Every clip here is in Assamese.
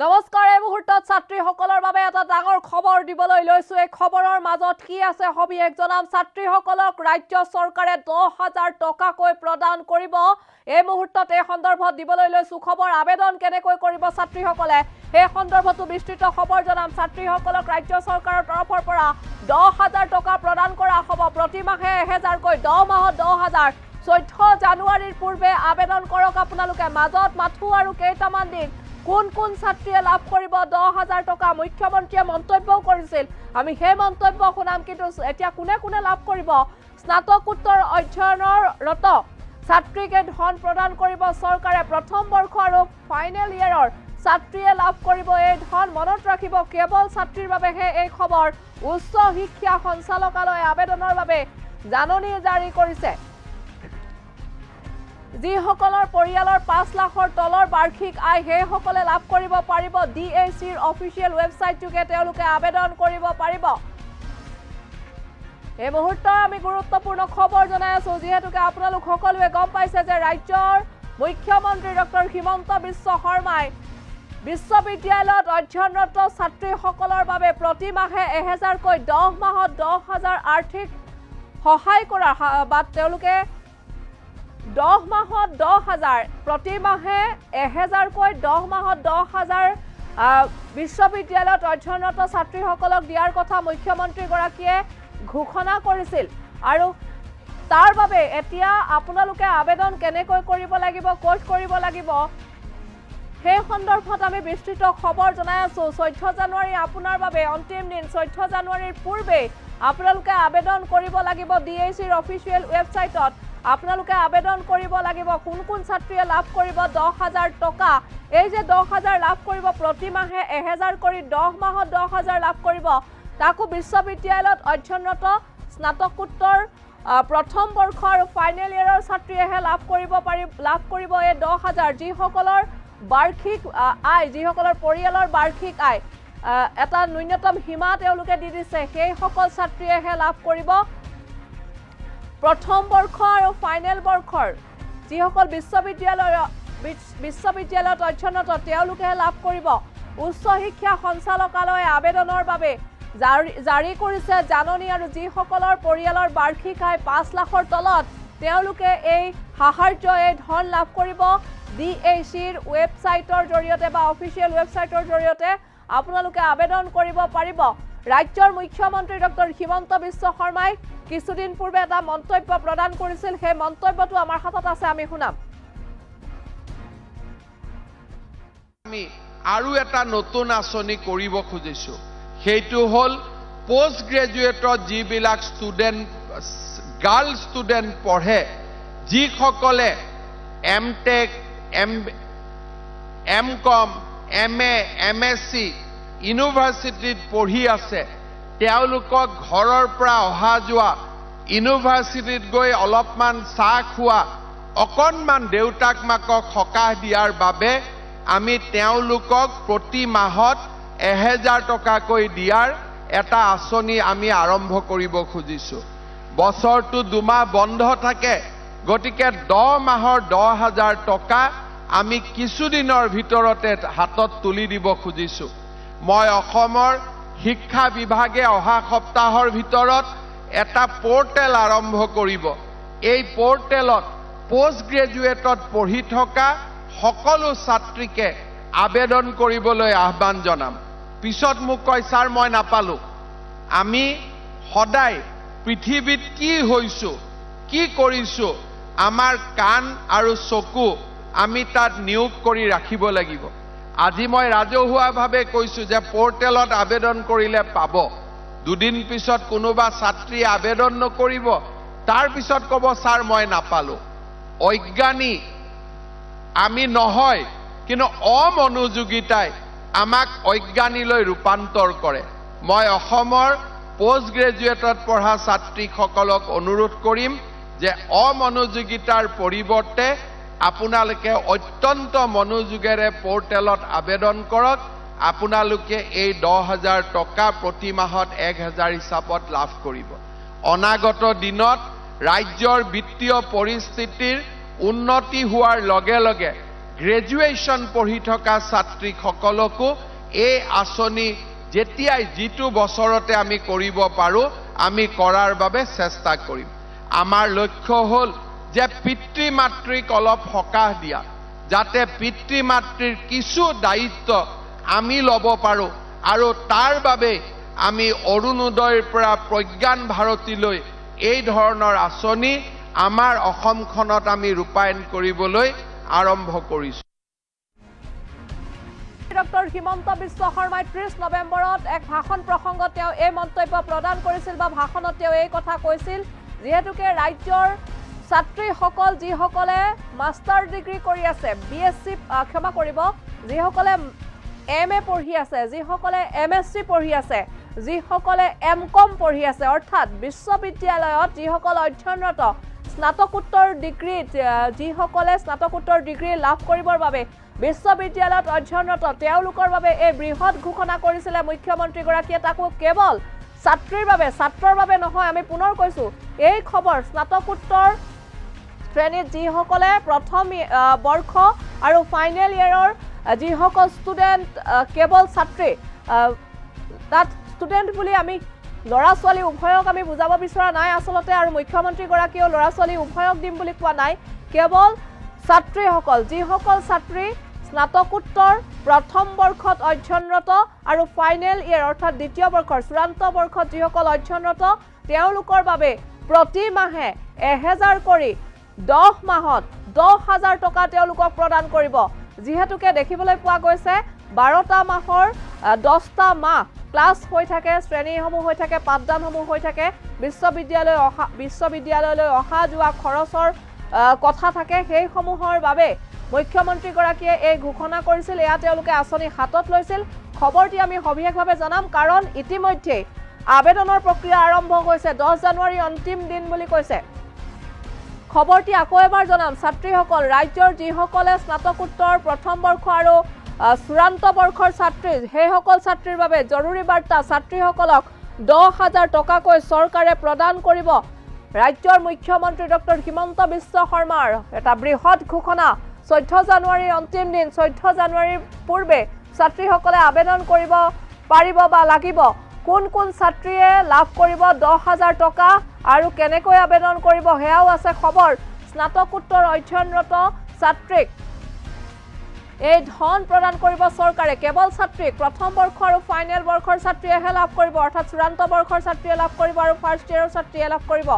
নমস্কাৰ। এই মুহূৰ্তত ছাত্ৰীসকলৰ বাবে এটা ডাঙৰ খবৰ দিবলৈ লৈছো। এই খবৰৰ মাজত কি আছে সবিশেষ জনাম। ছাত্ৰীসকলক ৰাজ্য চৰকাৰে 10,000 টকাকৈ প্ৰদান কৰিব। এই মুহূৰ্তত এই সন্দৰ্ভত দিবলৈ লৈছো খবৰ। আবেদন কেনেকৈ কৰিব ছাত্ৰীসকলে, সেই সন্দৰ্ভতো বিস্তৃত খবৰ জনাম। ছাত্ৰীসকলক ৰাজ্য চৰকাৰৰ তৰফৰ পৰা 10,000 টকা প্ৰদান কৰা হ'ব। প্ৰতিমাহে 1000কৈ, 10 মাহত 10,000। 14 জানুৱাৰীৰ পূৰ্বে আবেদন কৰক আপোনালোকে। মাজত মাথো আৰু কেইটামান দিন। কোন কোন ছাত্ৰীয়ে লাভ কৰিব 10,000 টকা? মুখ্যমন্ত্ৰীয়ে মন্তব্যও কৰিছিল, আমি সেই মন্তব্য শুনাম। কিন্তু এতিয়া কোনে কোনে লাভ কৰিব? স্নাতকোত্তৰ অধ্যয়নৰত ছাত্ৰীকে ধন প্ৰদান কৰিব চৰকাৰে। প্ৰথম বৰ্ষ আৰু ফাইনেল ইয়েৰৰ ছাত্ৰীয়ে লাভ কৰিব এই ধন। মনত ৰাখিব, কেৱল ছাত্ৰীৰ বাবেহে এই খবৰ। উচ্চ শিক্ষা সঞ্চালকালয়ে আবেদনৰ বাবে জাননী জাৰি কৰিছে। যিসকলৰ পৰিয়ালৰ 5 লাখৰ তলৰ বাৰ্ষিক আয়, সেইসকলে লাভ কৰিব পাৰিব। ডি এইচ চিৰ অফিচিয়েল ৱেবছাইট যোগে তেওঁলোকে আবেদন কৰিব পাৰিব। এই মুহূৰ্তত আমি গুৰুত্বপূৰ্ণ খবৰ জনাই আছো, যিহেতুকে আপোনালোক সকলোৱে গম পাইছে যে ৰাজ্যৰ মুখ্যমন্ত্ৰী ডক্টৰ হিমন্ত বিশ্ব শৰ্মাই বিশ্ববিদ্যালয়ত অধ্যয়নৰত ছাত্ৰীসকলৰ বাবে প্ৰতিমাহে 1000কৈ, 10 মাহত 10,000 আৰ্থিক সহায় কৰাৰ বা তেওঁলোকে 10 মাহত 10,000, প্ৰতিমাহে 1000কৈ, 10 মাহত 10,000 বিশ্ববিদ্যালয়ত অধ্যয়নৰত ছাত্ৰীসকলক দিয়াৰ কথা মুখ্যমন্ত্ৰীগৰাকীয়ে ঘোষণা কৰিছিল। আৰু তাৰ বাবে এতিয়া আপোনালোকে আবেদন কেনেকৈ কৰিব লাগিব, ক'ত কৰিব লাগিব, সেই সন্দৰ্ভত আমি বিস্তৃত খবৰ জনাই আছো। 14 জানুৱাৰী আপোনাৰ বাবে অন্তিম দিন। 14 জানুৱাৰীৰ পূৰ্বে আপোনালোকে আবেদন কৰিব লাগিব। ডি এইচ চিৰ অফিচিয়েল ৱেবছাইটত আপোনালোকে আবেদন কৰিব লাগিব। কোন কোন ছাত্ৰীয়ে লাভ কৰিব 10,000 টকা? এই যে 10,000 লাভ কৰিব, প্ৰতিমাহে 1000 কৰি 10 মাহত 10,000 লাভ কৰিব, তাকো বিশ্ববিদ্যালয়ত অধ্যয়নৰত স্নাতকোত্তৰ প্ৰথম বৰ্ষ আৰু ফাইনেল ইয়েৰৰ ছাত্ৰীয়েহে লাভ কৰিব পাৰি লাভ কৰিব এই 10,000। যিসকলৰ বাৰ্ষিক আয়, যিসকলৰ পৰিয়ালৰ বাৰ্ষিক আয় এটা ন্যূনতম সীমা তেওঁলোকে দি দিছে, সেইসকল ছাত্ৰীয়েহে লাভ কৰিব। প্ৰথম বৰ্ষ আৰু ফাইনেল বৰ্ষৰ যিসকল বিশ্ববিদ্যালয়ত অধ্যয়নৰত, তেওঁলোকেহে লাভ কৰিব। উচ্চ শিক্ষা সঞ্চালকালয়ে আবেদনৰ বাবে জাৰি কৰিছে জাননী। আৰু যিসকলৰ পৰিয়ালৰ বাৰ্ষিক আয় 5 লাখৰ তলত, তেওঁলোকে এই সাহাৰ্য, এই ধন লাভ কৰিব। ডি এইচ চিৰ ৱেবছাইটৰ জৰিয়তে বা অফিচিয়েল ৱেবছাইটৰ জৰিয়তে আপোনালোকে আবেদন কৰিব পাৰিব। ৰাজ্যৰ মুখ্যমন্ত্ৰী ডক্টৰ হিমন্ত বিশ্ব শৰ্মাই কিছুদিন পূৰ্বে এটা মন্তব্য প্ৰদান কৰিছিল। সেই মন্তব্যটো আমাৰ হাতত আছে, আমি শুনাম। আমি আৰু এটা নতুন আঁচনি কৰিব খুজিছোঁ। সেইটো হ'ল পষ্ট গ্ৰেজুৱেটত যিবিলাক ষ্টুডেণ্ট, গাৰ্ল ষ্টুডেণ্ট পঢ়ে, যিসকলে M tech, M com, M A, M S C ইউনিভাৰ্চিটিত পঢ়ি আছে, তেওঁলোকক ঘৰৰ পৰা অহা যোৱা, ইউনিভাৰ্চিটিত গৈ অলপমান চাহ খোৱা, অকণমান দেউতাক মাকক সকাহ দিয়াৰ বাবে আমি তেওঁলোকক প্ৰতি মাহত 1000 টকাকৈ দিয়াৰ এটা আঁচনি আমি আৰম্ভ কৰিব খুজিছোঁ। বছৰটো 2 মাহ বন্ধ থাকে, গতিকে 10 মাহৰ 10,000 টকা আমি কিছুদিনৰ ভিতৰতে হাতত তুলি দিব খুজিছোঁ। মই অসমৰ শিক্ষা বিভাগে অহা সপ্তাহৰ ভিতৰত এটা পৰ্টেল আৰম্ভ কৰিব। এই পৰ্টেলত পষ্ট গ্ৰেজুৱেটত পঢ়ি থকা সকলো ছাত্ৰীকে আবেদন কৰিবলৈ আহ্বান জনাম। পিছত মোক কয়, "ছাৰ, মই নাপালোঁ।" আমি সদায় পৃথিৱীত কি হৈছো, কি কৰিছো, আমাৰ কাণ আৰু চকু আমি তাত নিয়োগ কৰি ৰাখিব লাগিব। আজি মই ৰাজহুৱাভাৱে কৈছো যে পৰ্টেলত আবেদন কৰিলে পাব। দুদিন পিছত কোনোবা ছাত্ৰীয়ে আবেদন নকৰিব, তাৰ পিছত ক'ব, "ছাৰ, মই নাপালো।" অজ্ঞানী আমি নহয়, কিন্তু অমনোযোগিতাই আমাক অজ্ঞানীলৈ ৰূপান্তৰ কৰে। মই অসমৰ পষ্ট গ্ৰেজুৱেটত পঢ়া ছাত্ৰীসকলক অনুৰোধ কৰিম যে অমনোযোগিতাৰ পৰিৱৰ্তে আপোনালোকে অত্যন্ত মনোযোগেৰে পৰ্টেলত আবেদন কৰক। আপোনালোকে এই 10,000 টকা প্ৰতি মাহত 1000 হিচাপত লাভ কৰিব। অনাগত দিনত ৰাজ্যৰ বিত্তীয় পৰিস্থিতিৰ উন্নতি হোৱাৰ লগে লগে গ্ৰেজুৱেশ্যন পঢ়ি থকা ছাত্ৰীসকলকো এই আঁচনি যেতিয়াই যিটো বছৰতে আমি কৰিব পাৰোঁ, আমি কৰাৰ বাবে চেষ্টা কৰিম। আমাৰ লক্ষ্য হ'ল যে পিতৃ মাতৃক অলপ সকাহ দিয়া, যাতে পিতৃ মাতৃৰ কিছু দায়িত্ব আমি ল'ব পাৰোঁ। আৰু তাৰ বাবে আমি অৰুণোদয়ৰ পৰা প্ৰজ্ঞান ভাৰতীলৈ এই ধৰণৰ আঁচনি আমাৰ অসমখনত আমি ৰূপায়ণ কৰিবলৈ আৰম্ভ কৰিছোঁ। ডক্টৰ হিমন্ত বিশ্ব শৰ্মাই 30 নৱেম্বৰত এক ভাষণ প্ৰসংগত তেওঁ এই মন্তব্য প্ৰদান কৰিছিল বা ভাষণত তেওঁ এই কথা কৈছিল। যিহেতুকে ৰাজ্যৰ ছাত্ৰীসকল, যিসকলে মাষ্টাৰ ডিগ্ৰী কৰি আছে, বিএছচি, ক্ষমা কৰিব, যিসকলে এমএ পঢ়ি আছে, যিসকলে এমএছচি পঢ়ি আছে, যিসকলে এম কম পঢ়ি আছে, অৰ্থাৎ বিশ্ববিদ্যালয়ত যিসকল অধ্যয়নৰত, স্নাতকোত্তৰ ডিগ্ৰীত যিসকলে স্নাতকোত্তৰ ডিগ্ৰী লাভ কৰিবৰ বাবে বিশ্ববিদ্যালয়ত অধ্যয়নৰত, তেওঁলোকৰ বাবে এই বৃহৎ ঘোষণা কৰিছিলে মুখ্যমন্ত্ৰীগৰাকীয়ে। তাকো কেৱল ছাত্ৰীৰ বাবে, ছাত্ৰৰ বাবে নহয়। আমি পুনৰ কৈছোঁ এই খবৰ, স্নাতকোত্তৰ শ্ৰেণীত যিসকলে প্ৰথম বৰ্ষ আৰু ফাইনেল ইয়েৰৰ যিসকল ষ্টুডেণ্ট, কেৱল ছাত্ৰী, তাত ষ্টুডেণ্ট বুলি আমি ল'ৰা ছোৱালী উভয়ক আমি বুজাব বিচৰা নাই আচলতে। আৰু মুখ্যমন্ত্ৰীগৰাকীয়েও ল'ৰা ছোৱালী উভয়ক দিম বুলি কোৱা নাই। কেৱল ছাত্ৰীসকল, যিসকল ছাত্ৰী স্নাতকোত্তৰ প্ৰথম বৰ্ষত অধ্যয়নৰত আৰু ফাইনেল ইয়েৰ, অৰ্থাৎ দ্বিতীয় বৰ্ষৰ চূড়ান্ত বৰ্ষত যিসকল অধ্যয়নৰত, তেওঁলোকৰ বাবে প্ৰতি মাহে 1000 কৰি 10 মাহত 10,000 টকা তেওঁলোকক প্ৰদান কৰিব। যিহেতুকে দেখিবলৈ পোৱা গৈছে 12টা মাহৰ 10টা মাহ ক্লাছ হৈ থাকে, শ্ৰেণীসমূহ হৈ থাকে, পাঠদানসমূহ হৈ থাকে, বিশ্ববিদ্যালয়লৈ অহা যোৱা খৰচৰ কথা থাকে, সেইসমূহৰ বাবে মুখ্যমন্ত্ৰীগৰাকীয়ে এই ঘোষণা কৰিছিল। এয়া তেওঁলোকে আঁচনি হাতত লৈছিল। খবৰটি আমি সবিশেষভাৱে জনাম, কাৰণ ইতিমধ্যেই আবেদনৰ প্ৰক্ৰিয়া আৰম্ভ হৈছে। 10 জানুৱাৰী অন্তিম দিন বুলি কৈছে। খবৰটি আকৌ এবাৰ জনাম, ছাত্ৰীসকল, ৰাজ্যৰ যিসকলে স্নাতকোত্তৰ প্ৰথম বৰ্ষ আৰু চূড়ান্ত বৰ্ষৰ ছাত্ৰী, সেইসকল ছাত্ৰীৰ বাবে জৰুৰী বাৰ্তা। ছাত্ৰীসকলক 10,000 টকাকৈ চৰকাৰে প্ৰদান কৰিব। ৰাজ্যৰ মুখ্যমন্ত্ৰী ডক্টৰ হিমন্ত বিশ্ব শৰ্মাৰ এটা বৃহৎ ঘোষণা। 14 জানুৱাৰীৰ অন্তিম দিন। 14 জানুৱাৰীৰ পূৰ্বে ছাত্ৰীসকলে আবেদন কৰিব পাৰিব বা লাগিব। কোন কোন ছাত্ৰীয়ে লাভ কৰিব 10,000 টকা আৰু কেনেকৈ আবেদন কৰিব, সেয়াও আছে খবৰ। স্নাতকোত্তৰ অধ্যয়নৰত ছাত্ৰীক এই ধন প্ৰদান কৰিব চৰকাৰে। কেৱল ছাত্ৰীক, প্ৰথম বৰ্ষ আৰু ফাইনেল বৰ্ষৰ ছাত্ৰীয়েহে লাভ কৰিব, অৰ্থাৎ চূড়ান্ত বৰ্ষৰ ছাত্ৰীয়ে লাভ কৰিব আৰু ফাৰ্ষ্ট ইয়েৰৰ ছাত্ৰীয়ে লাভ কৰিব।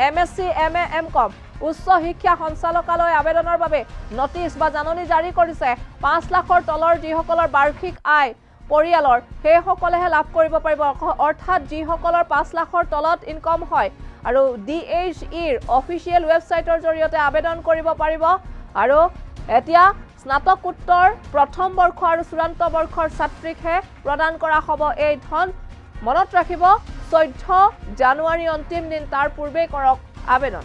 এমএছচি, এমএ, এম কম। উচ্চ শিক্ষা সঞ্চালকালয়ে আবেদনৰ বাবে নটিচ বা জাননী জাৰি কৰিছে। 5 লাখৰ তলৰ যিসকলৰ বাৰ্ষিক আয় পৰিয়ালৰ, সেইসকলেহে লাভ কৰিব পাৰিব। অৰ্থাৎ যিসকলৰ 5 লাখৰ তলত ইনকম হয় আৰু ডিএইচইৰ অফিচিয়েল ৱেবছাইটৰ জৰিয়তে আবেদন কৰিব পাৰিব। আৰু এতিয়া স্নাতকোত্তৰ প্ৰথম বৰ্ষ আৰু চূড়ান্ত বৰ্ষৰ ছাত্ৰীকহে প্ৰদান কৰা হ'ব এই ধন। মনত ৰাখিব, 14 জানুৱাৰী অন্তিম দিন, তাৰ পূৰ্বেই কৰক আবেদন।